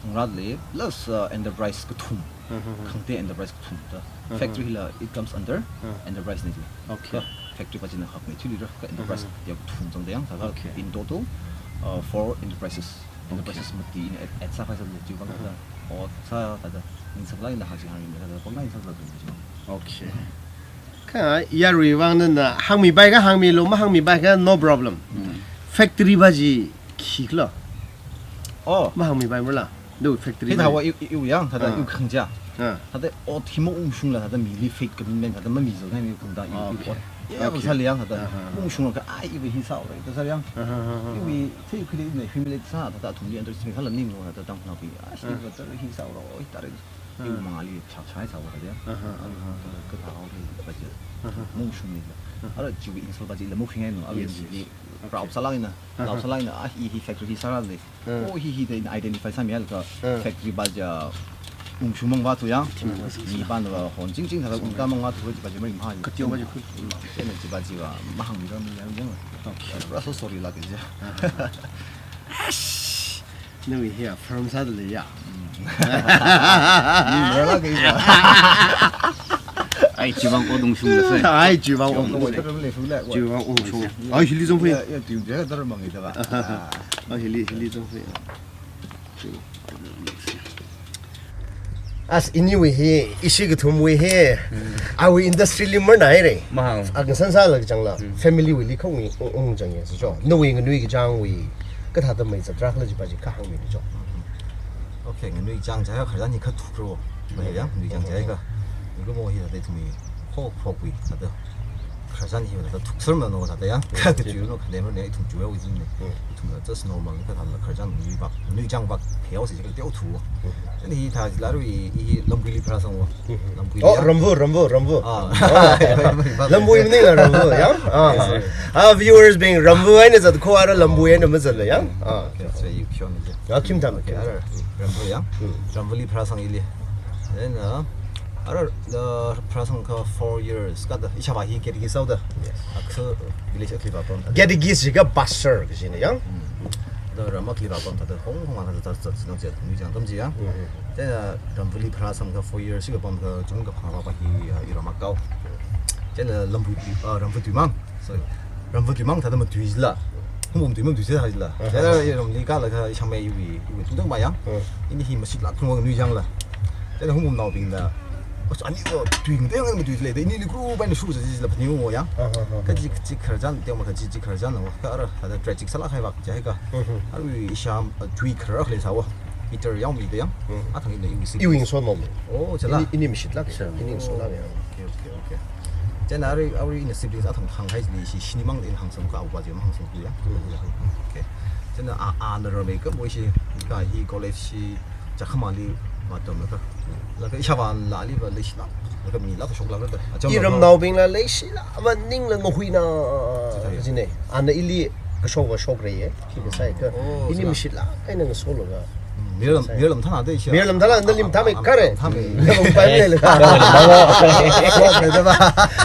ngarā lei, plus, uh, enterprise kathum. Mm-hmm. Khangatei enterprise kathum da. Mm-hmm. Factory la, it comes under, mm, enterprise ni. Okay. Ka factory pa china hakmei thili ra ka enterprise, mm-hmm, ya kathum zangda yang. Thāda, okay, in total, uh, four enterprises. Enterprises mati in at, at sākahai sāda chiwui vang thāda. Mm-hmm. O sā thāda ningsālāk eina hāngching hāngmi thāda pangna ningsālāk eina chi. Okay. Kha yaruiwui vang nana hāngmipai akha hāngmilu, mahāngmipai akha no problem. Mm. Factory pa chi khikhala? Oh. Mahāngmipai mala. Do factory. Hithāwa i, i, iwui yang thāda, ah, iwui khangachā. Ah. Thāda ot hi maungshungla thāda mili fake commitment thāda mamizaw ngai mi kunda i, ah, iwui, okay, ot. Ya, okay, sāli yang thāda. Aha. Maungshungla kha ai iwui hi sāhaora da sāli yang. Aha, aha, aha. Iwui thei khuli na humiliate sā thāda athumli underestimate sāla ning lo thāda tang na pi. Ah, shi, aha, thāda hi sāhaora, oi, thāda. Ah. Iwui mangāli chak chai sāhaora thāda. Aha, aha, aha. Kathā haoki pa chi. Aha. Maungshungmila. Aha. Ara chiwui insult pa chila maungshung haino. Ara, yes, yes, mili, okay, proud sālāk eina. Aha. Proud sālāk eina, ah, i hi factory hi sāra lei. Ah. Oh, hi hi da identify sāmilaga, ah, factory pa chi ungshungmang va tu yang. Mm. Mipana va hon chingching thāda ungtāmang va tu chi pa chi mai mha. Kateo pa chi khu. Chieina chi pa chiva mahāngmira mi yang yang. Okay. Ra so sorry la ke chi. Ah. Ash. Nawui hi firm sāda lei ya. Mm. Ni mara la ke chi. Ai, chiwui vang ot ungshungla sai. Ai, chiwui vang ot ungshung. Chiwui vang ungshung. Ai, hili zong fei. Ya, ya, tu ya, dar mang ita ba. Ah. Ai, hili, hili zong fei. As anyway hi, ishi kathumwui hi, mm, awui industry li marnai re. Mahāng. Akha san sālaga changla, mm, family wuili khongwui ung, ungchang ya, so. Nawui nganui kachangwui, kathāda mei zatrakhala chi pa chi kahāng mi ni cho. Okay, nganui chang chai khararchan hi kha thukro. Ba ya, nganui chang chai kha. Nganui mo hi thāda ithumwui, ho, hokwui, thāda. Khararchan hi thāda thukser mano thāda ya. Kha kachu no khalem ne ithum chu ya wui zin ne. Mm. Ithumla just normal kathāla khararchan nganui vak, nganui chang vak pheo si kha teo thu. Mm. Chieina hi thāda laru i, i Lambui li pharāsang wo. Mm. Lambui. Oh, ya. Ramvu, Ramvu, Ramvu. Ah. Oh. Lambui maningla Ramvu, ya? Ah. Yes, sir. Ah, viewers bing, Ramvu eina zatkho ara Lambui eina mazatla, ya? Ah. Okay, so you show me. Ya, kim tam. Okay, ara Ramvu ya. Mm. Ramvu li pharāsang ili. Then, uh, ara, uh, pharāsang kha four years, kada, ishāvā hi Getigis haoda. Yes. Akha village akhali vāpam thāda. Getigis chi kha pastor kaji ne yang. Mm. Da ram akhali vāpam thāda, hong, hong, thāda, thāda, thāda, nang je, mi jang tam ji ya. Mm-hmm. Then, uh, Ramvu li pharāsang kha four years, shi kapam kha, chung kaphā vāpa hi, uh, i ram akao. Then, uh, Lambui, uh, Ramvu tuimang. Sorry. Ramvu tuimang thāda matuila. Hungpam tuimang tui thāla. Uh-huh. Chieina i ramli kālaga ishāmei iwui, iwui tungtang ba yang. Uh. Ini hi mashitlāk thung nganui changla. Chieina Hungpamnaobingna, "As, ani ko tuing teng matuila, da inili group eina shu sa jila phaning wo yang." Uh-huh, uh-huh. Kaji, kaji khararchan, teng ma kaji, kaji khararchan wo. Kha ara, thāda tragic sālāk kahai vak jai kha. Uh-huh. Arui ishāmei, uh, tui kharar khalei sāwo. Peter yaomida yang. Uh-huh. Athang ina iwui siblings. Iwui ngasotnaobing. Oh, chala. Ini, ini mashitlāk ya. Sure. Ini ngasotnaobing ya. Okay, okay, okay. Chieina arui, arui ina siblings athang hānghai ni shi, shinimang ina hāngsang kha awupa chi mahāngsang tu ya. Mm. Okay. Chieina a, ana ramei kha mo shi, kha hi college shi, Chakhamali vātamlaga. Laga ishāvāla ali va leishilāk. Laga milāk shoklāk da. Acham I laga ramnaobingla leishilāk, va ningla ngahuina. Chithāya. Jine. Ana ili kashok va shokra ye. Khi kasā kha. Oh, ini chila. Mashitlāk eina ngasolaga. Mm, Mirlam, Mirlam thana de isha. Mirlam thana, nalim thami kare. Thami. Nabang paimlei laga.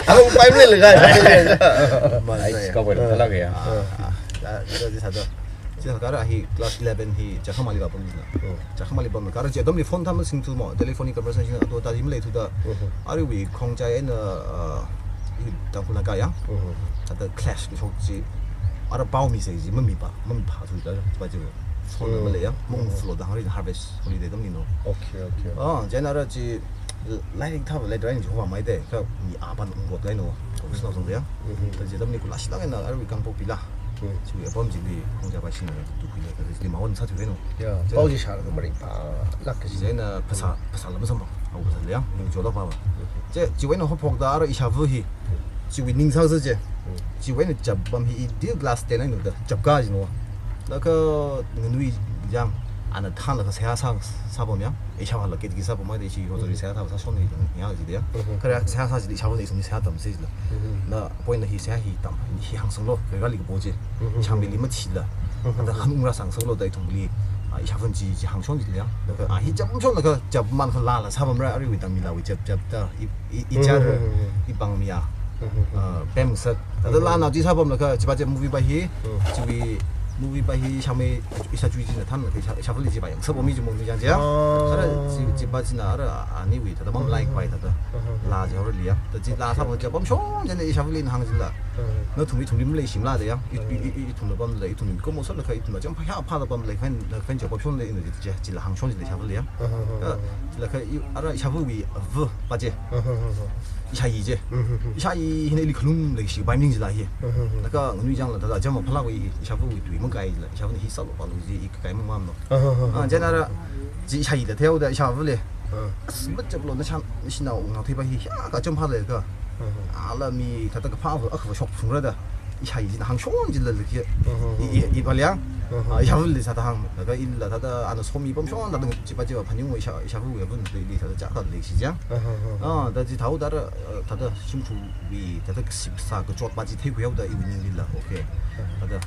Nabang paimlei laga. Ai, kawai lam thalaga ya. Ah, ah, ah, ah, ah. Chithā kha ara hi class eleven hi Chakhamali vāpam na. Mm. Chakhamali pam kha ara chi atamli phone tham singthu mo, telephone conversation ato ta jim leithuda. Mm-hmm. Arui khongchai eina, ah, i Tangkhul Naga yang. Mm-hmm. Thāda clash kashok chi. Ara pao mi sai chi mami pa, mami pa thuda pa chi. Phone Mm. malei ya, mong Mm. flow da hari harvest holiday atamli no. Okay, okay. Ah, chieina ara chi lairik thā lairik rai ni chi hova mai de, kha mi apan ung rot lai no. Ko sna song de ya. Mm-hmm. Thāda chi atamli kula shi lang na arui Kangpokpi la. Hmm. Chiwui apam chili khongja ba shina tukhuila, kha chili mawan sāthuihaino. Ya, chila pao chi shālaga maringphālāk kaji. Chieina phasā, phasāla masamphang, au phasāla yang, ning chola pao. Che, chiwui eina haophokda ara ishāva hi, chiwui ning sāsa che. Hmm. Chiwui eina chap apam hi i dil class ten eina da chap kajino. Laga nganui yang, ana thanlaga seihā sā, sāpam yang. Ishāvāla ketki sāpam maida ishi rotary seihā thā sāshon ni yang jida yang. Mhm. Kha ara seihā sā chili ishāvana ithumli seihā tamsa jila. Mhm. Na point na hi seihā hi tam, hi hāngsanglo, kha kali kapo che. Mhm. Ishāvali mathila. Mhm. Kha hanungra sāngasaklo da ithumli, ah, ishāvana chi, chi hāngshon jila yang. Laga, ah, hi chapshonlaga chapman khalala sāpamra, aruiwui tangmilawui chap, chapda, i, i, i char, mhm, mhm, mhm, i pangmiya. Mhm, mhm. Ah, pemsak. Thāda, mhm, lanao chi sāpamlaga, chipa chi movie pa hi, mhm, chiwui movie pa hi ishāmei, ishāchui china thanlaga, ishā, ishāvali chipa yangsā pammi chi mong ni yang chi ya. Oh. Ara chi, chipa china ara aniwui, thāda mamlai, mhm, pai thāda. Mhm. La chi haorali ya. Thāda chi la, okay, sāpam, okay, chapamshon china ishāvalina hāng jila. Mhm. Nathumwui, ithumli maleishimala da ya. I, i, i, ithumla pamla, ithumli mikumo sālaga, ithumla cham phayā phāda pamla, khan, khan chapamshonla ina chi, chila hāngshon jila ishāvali ya. Mhm. Kha, chila kha i, ara ishāvawui va pa che. Mhm, mhm, mhm. Ishāyi che. Mhm, mhm. Ishāyi hina ili khalum leishi bai ning jila hi. Mhm, mhm. Laga nganui jangla thāda jama phalākwui ishāvawui tui mangkai jila. Ishāvana hi sālo palo ji i kakai mangmamno. Mhm, mhm, ah, mhm. Chieina ara chi ishāyila theoda ishāvali. Mhm. As, machaplo nashan, nashinao ungnao theipa hi, ya, kacham phālaga. Mhm. Ala mi thāda kaphā va, akhava shokphungra da. Ishāyi china hāngshon jila lagi. Mhm. I, i, i pali yang. Mhm. Ah, ishāvali sāda hāng. Laga ila thāda ana somi pamshon thāda chipa chipa phaning wa ishā, ishāvawui avun li, li thāda chākha leishi jang. Mhm, mhm. Ah, thāda chi thaoda ara, eh, thāda shimkhurwui, thāda kasipsā kachot pa chi theikhui haoda iwui ninglila. Okay. Mhm. Thāda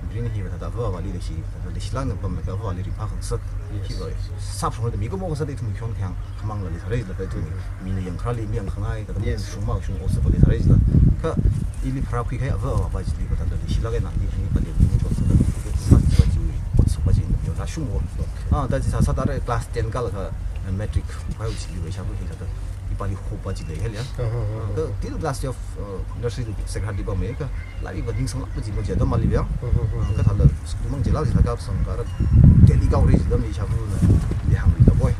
green hi va thāda avāvali leishi, thāda leishilāk eina pamlaga avāvali ringphākhangasak. Yes. Hi va sāpshongra da mikumo kasāda ithum khon khayang khamangla leisāra jila, thāda ithum, mhm, mina yangkharāli mi yangkhangai, thāda, yes, mashung mashung otsak leisāra jila. Kha ili pharākhui kahai ava avā pa chili va thāda leishilāk eina i, ani pali mi chot thāda sā chipa chiwui otsak pa chi yo rāshung wo. Okay. Ah, thāda chi sāsāda ara class ten kālaga, eh, matric phāya chili va ishāva hi thāda ipali hope pa chi leihaiya. Mhm, mhm. Kha till class twelve, uh, nursery to sacred heart li pammi kha, lairik va ningsanglāk pa chi mo chi atam ali ya. Mhm, mhm. Kha thāda school mang chila jila kapsang kha ara Delhi kāhaora jida mi ishāvana li hāngluida poi.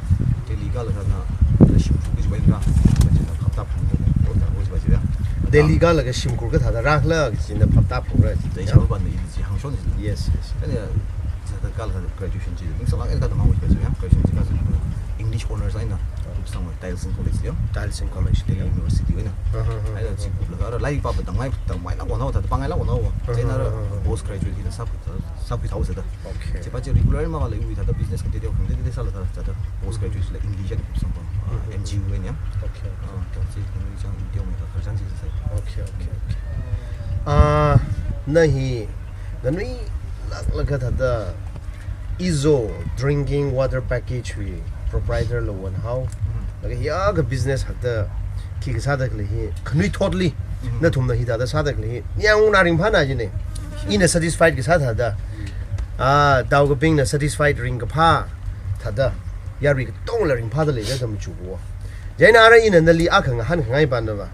Delhi kālaga na, na shimkhur kaji va eina rā, kaji na phaptā phungko, o ta o chi pa chi ya. Delhi kālaga shimkhur kathāda rāla kaji na phaptā phungra. Da ishāvana ili chi hāngshon jila. Yes, yes. Chieina, thāda kālaga graduation chi ningsanglāk eina katamang chi pa chi ya. Graduation chi ka English honours eina, ah, kupsang wa Tayal Singh College li ya. Tayal Singh College li ya. Delhi University wui eina. Aha, aha, aha. Eina chi kuplaga ara lairik pa pa tangmei, tangmeilāk wonao, thāda pāngailāk wonao. Aha, aha, aha. Chieina ara post graduate hina sākhui, sākhui thaosa da. Okay. Chipa chi regular mavāla iwui thāda business kateoteo khangateitei sāla thāda, thāda post graduate la English eina kupsang pam, ah, mhm, M G U eina ya. Okay. Ah, thāda chi khanui chang teomeikha khararchan chi sai. Okay, okay, okay. Ah, na hi, nganuilāklaga thāda Izo drinking water package wui proprietor la won hao. Mhm. Laga hiyākha business hakda khi kasāda khalei hi, khanuithotli, mhm, nathumna hithāda sāda khalei hi, ningyāng ungna ringphāna jine. Ina satisfied kasā thāda. Ah, taokabingna satisfied ringkaphā thāda. Yarui katongla ringphāda leida da machuko. Chieina ara ina nali akha ngahānkhangai pana va.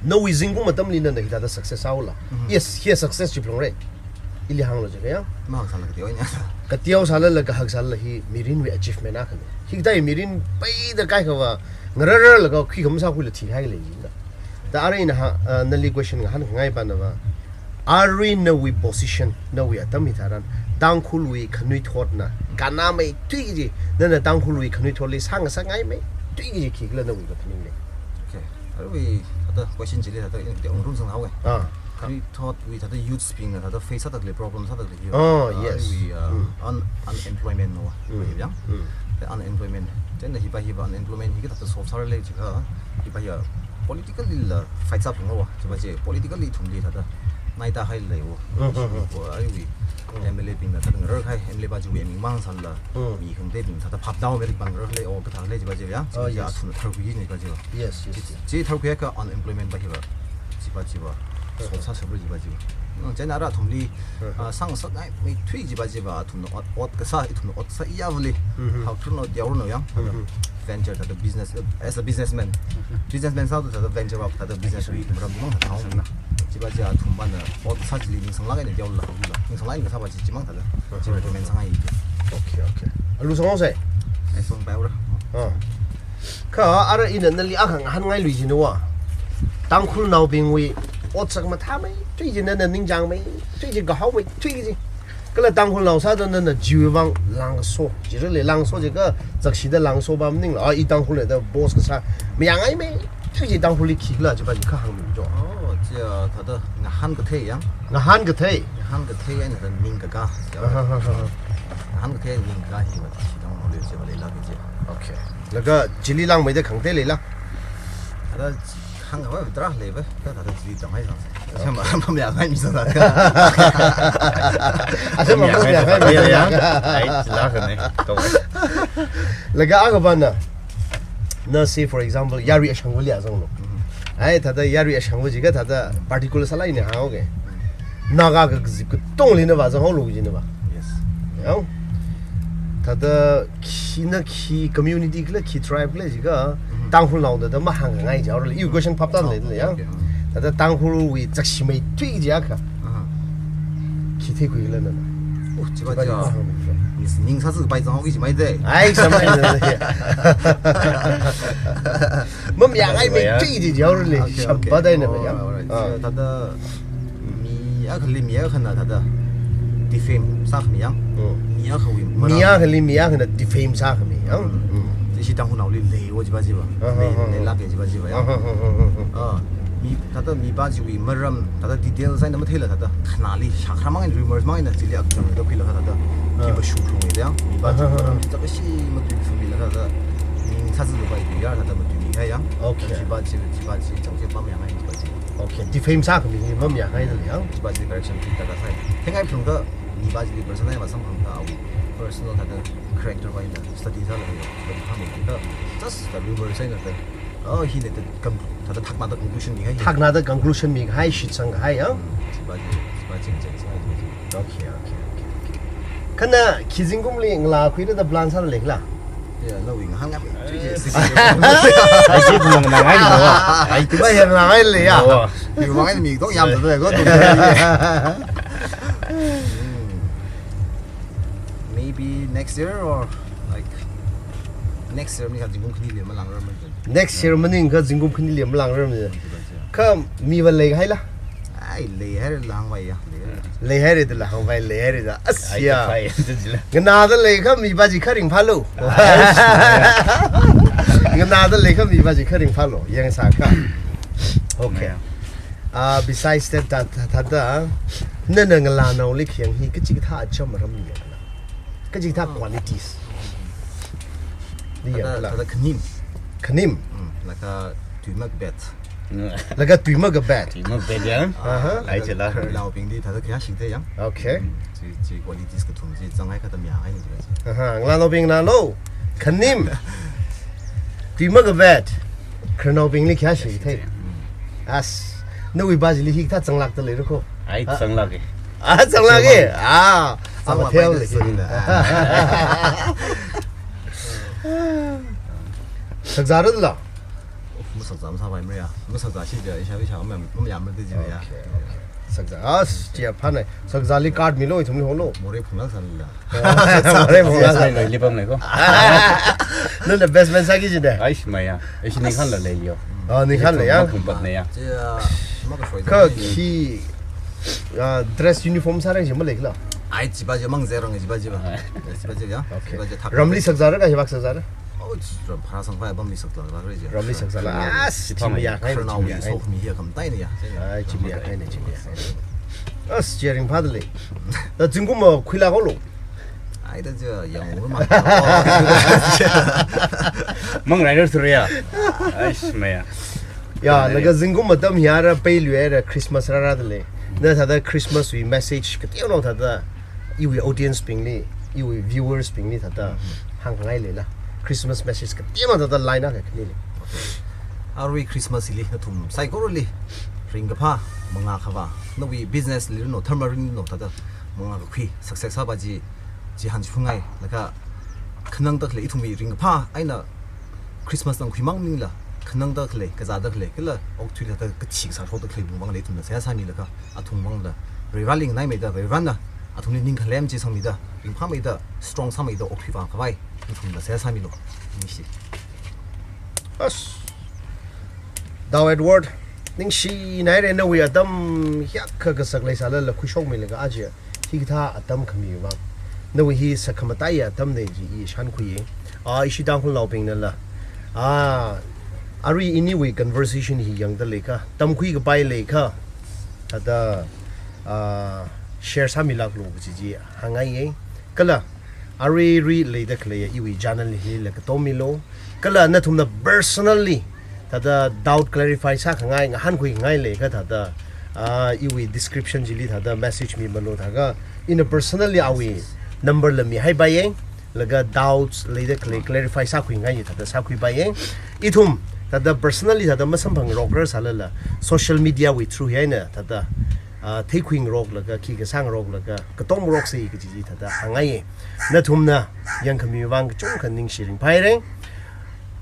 Nawui zingkum atamli nana hithāda success sāhaola. Mhm. Yes, hi success chi phalungra. Ili hānglu jiakha ya. Mahak sāla kateo ina. Kateo sālala kahak sālala hi mirinwui achievement akhana. Hikathā hi mirin peida kaikha va ngarararlaga khuikha masākhuila thihai lei jida. Da ara ina ha, ah, nali question ngahānkhangai pana va. Arui nawui position, nawui atam hitharan, Tangkhulwui khanuithotna kannāmeithui kaji, nana Tangkhulwui khanuithotli sāngasakngaimeithui kaji khikhala nawui kaphaning lei. Okay. Arui thāda question chili thāda ina kateo ngarumsang haowa. Ah. Khanuithotwui thāda youths bingna thāda face sāda khalei problem sāda khalei hi. Oh, ah, yes. Arui, ah, mm, un-, unemployment no. Mm. Hi yang. Mm. The unemployment. Chieina hipa hipa unemployment hi kathāda solve sārale jiakha, hipa hi, ah, politically la fight sāphunga wa. Chipa chi politically ithumli thāda naida hailei wa. Mm, mm, mm. Wa arui, mm, M L A bingna thāda ngararkahai, M L A pa chiwui ming mang sālala, mm, mi khangateibing thāda phaptā haowa, merit pāngararlei, o kathā lei chipa chi ya. Oh, chipa chi yes. Athumna tharkhui jine pa chi wa. Yes, yes, yes. Chi tharkhuiakha unemployment pa hiva, chipa chiva, mm, solve sāshapra chipa chiva. Mm, chieina ara athumli, mm, ah, sāngasakngaimeithui chipa chiva, athumna ot, ot kasā, ithumna ot sāyavali. Mm-hmm. Haothurno, yaorno yang. Mm-hmm. Venture thāda business, eh, as a businessman. Businessman sāda thāda venture va thāda business wui maram mang thāda haowa. Chipa chi athum pana ot sā chili ningsanglāk eina yaola, yaola. Ningsanglāk eina kasā pa chi chimang thāda. Chi recommend sāngai. Okay, okay. Alu song sai? Ai song paora. Ah. Kha ara ina nali akha ngahānngailui jina wa. Tangkhulnaobingwui Otsak mathāmeithui chi, nana ningchāngmeithui chi, kahaomeithui chi. Kala Tangkhulnao sāda nana chiwui vang langso, chirale langso chi kha zakshida langso pa maningla, ah, i Tangkhulna da boast kasā mayāngaimeithui chi Tangkhulli khikhala chipa chi kha hāngmi cho. Oh, chi, ah, thāda ngahān kathei yang. Ngahān kathei. Ngahān kathei eina thāda ningkakā. Aha, aha, aha. Ngahān kathei ningkakā hiva chi Tangkhulli chiva leilāka chi. Okay. Laga chili langmeida khangatei leila? Thāda hāngkhavai tarā leiva, kha thāda chili tanghaisang. Athema, mamayāngai mi sāda kha. Athema, mamayāngai mi sāda kha. Ai, chila kane. Kawai. Laga akhava na, na say for example, yarui ashangvali azanglu. Mhm. Ai, thāda yarui ashangva chi kha thāda particular sālāk eina hānghaoke. Naga kazip katongli na vāzanghaolu jina va. Yes. Yang. Thāda khi na khi community kala khi tribe kala chi kha, Mhm. Tangkhulnaona da mahāngngai jaorale. Iwui question phaptālei, Okay, yang. Okay. Thāda Tangkhulwui zakshimeithui chi akha. Aha. Khi theikhuikhala nana? Oh, chipa chipa chi, ah, hāngmi cho. Ningsāzāpai zanghaoki chi maida. Ai, samai na. Mamayāngaimeithui chi jaorale. Okay, okay. Shampadaina va, yang. Oh, alright. Ah. So, thāda mi akhali mi akhana thāda defame sākhami yang. Hmm. Mi akhawui maram. Mi akhali mi akhana defame sākhami yang. Hmm. Hmm. Chi Tangkhulnaoli leiwo chipa chiva. Ah, ah, ah, ah. Lei, leilāka chipa chiva yang. Ah, ah, ah, ah, ah. Ah, mi, thāda mipa chiwui maram, thāda details eina matheila thāda khanāli shākharā mang eina rumors mang eina chili akchang da khuilaga thāda. Ah. Khi mashu phung eina yang. Mipa chiwui, ah, ah, ah, maram, thāda kashi matui phung eina thāda ningsāzāpai ya thāda matuimihai yang. Okay. Chipa chi, chipa chi chang chi mamayāngai chipa chi. Okay, defame sākhami hi mamayāngaidalei yang. Chipa chi correction pi taka sai. Thengai phung kha mipa chili personal eina samphang kha awui personal thāda character wise na study sālaga ya. But hāngmi kha just the rumors eina thāda. Oh, hina thāda con-, thāda thaknada conclusion mihai. Thaknada conclusion mihai, shitsang kahai, ya? Hmm, chipa chi, chipa chi, chipa chi, chipa chi. Okay, okay, okay, okay. Kha na khi zingkumli ngalā khuida plan sāda leikhala? Ya, nawui ngahānngai tui chi. Ai, chi phungngai no. Ai, chipa hi nganāngaile ya. Oh. Miwui vang eina mi tong yamda lei ko, tong. Hmm. Maybe next year or, like, next year maningakha zingkum khanili malangrarmana. Next year maningakha zingkum khanili malangrarmana. Kha miva leihaila? Ai, leihaira da hāngvai ya, leihaira. Leihaira da la hāngvai, leihaira da. As ya. Ai, fine, jila. Nganāda leikha mipa chi kha ringphālu. Ai. Nganāda leikha mipa chi kha ringphālu. Yangsākha. Okay. Yeah. Ah, besides that, thā, thā, thāda, nana ngalānaoli khayang hi kachikathā acham maram liyangla? Kachikathā qualities liyangla? Thāda, thāda khanim. Khanim. Mm, laga tui makabet. Laga tui makabet. Tui makabet ya? Aha. Ai, chila. Ngalānaobingli thāda khayāshi thei ya? Okay. Mm, chi, chi qualities kathum chi zanghai kha thāda mayāngai ni chi. Aha, ngalānaobing nalo. Khanim. Tui makabet. Khararnaobingli khayāshi thei. Mm. As, nawui pa chili hikathā zanglākda leira ko? Ai, ah, zanglāka. Ah, zanglāka. Zanglāka. Ah, zanglākpai amatheo da lei. Sāda. Sakzāra da la? Masakzā masāpaimara ya. Masakzāshi ja, isha, isha, mayam, mayamra da jiya. Okay, okay. Sakzā. Ah, chi ya phānai. Sakzāli card milo, ithumli holo. Morei phunglāk sālala. Morei phunglāk sālala. Yes, I know, lipam lei ko. Nana best man sāki jina? Ai, maya. Ishi ningkhānla leiyo. Ah, ningkhānla ya? Maphungpatna ya. Chi, ah, makashoi. Kha khi, ah, dress uniform sārang chi maleikhala? Ai, chipa chi mang zerang chipa chipa. Ai. Chipa chi ya. Okay. Chipa chi thak. Ramli sakzāra kha hivāk sakzāra? Oh, ram pharāsangpai apamli sakzāra kha chi. Ramli sakzāra. As, chi mayāngai, chi mayāngai. Khararnaowui sokhami hi khamataina ya. Ai, chi mayāngaina, chi mayāngaina. As, chi ringphāda lei. Da zingkum ma khuilāk haolu. Ai, da chi yanglu ma. Mang rai rai suriya. Ai, maya. Ya, laga zingkum atam hi ara peiluira Christmas rāra da lei. Na thāda Christmas wui message kateonao thāda iwui audience bingli, iwui viewers bingli thāda hāngngai leila? Christmas message kateonao thāda line akha khanili. Arui Christmas hili nathum saikorali ringkaphā mangā khavā, nawui business li rino, tharma ringno thāda mangā kakhui success sāpa chi, chi hāngchiphungai, laga khanangda khalei ithumwui ringkaphā eina Christmas tangkhui mang maningla, khanangda khalei, kazāda khalei, kala okathuili thāda kathi kasā shokda khalei bing manglei ithumna seihā sāmilaga, athum mangla Varivarāli nganaimeida, Varivarāna athumli ningkhalem chi sangmida, ringphāmeida, strong sāmeida okthui vākhavai ithumna seihā sāmilu. Ningshi. As. Dao Edward. Ningshinaire, nawui atam hiyākha kasak leisālala khuishokmilaga aja hikathā atam khami vang, nawui hi sakhamatai atamna ji i shānkhuiye. Ah, ishi Tangkhulnaobingnala, ah, arui iniwui conversation hi yangda leikha, tamkhui kapai leikha, thāda, ah, share sāmilāklu kaji chi hāngngaiye. Kala aruirui leida khalei iwui channel hila katommilu. Kala nathumna personally thāda doubt clarify sākhangai, ngahānkhuingai leikha thāda, ah, iwui description chili thāda message mimalu thākha, ina personally awui number la mihaipaiye. Laga doubts leida khalei clarify sākhuingai thāda sākhuipaiye. Ithum thāda personally thāda masamphangrokrarsālala, social media wui through hi eina thāda, ah, theikhuingaroklaga, khikha sāngaroklaga, katomngaroksa kaji chi thāda hāngngaiye. Nathumna yangkhami vang kachungkha ningshi ringphāhaire.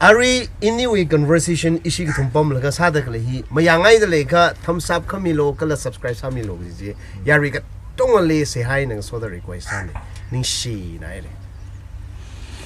Arui iniwui conversation ishi kathum pamlaga sāda khalei hi mayāngaida leikha thumbs up khamilu kala subscribe sāmilu kaji chi yarui katongali sāhaina ngasoda request sāne. Ningshinaire.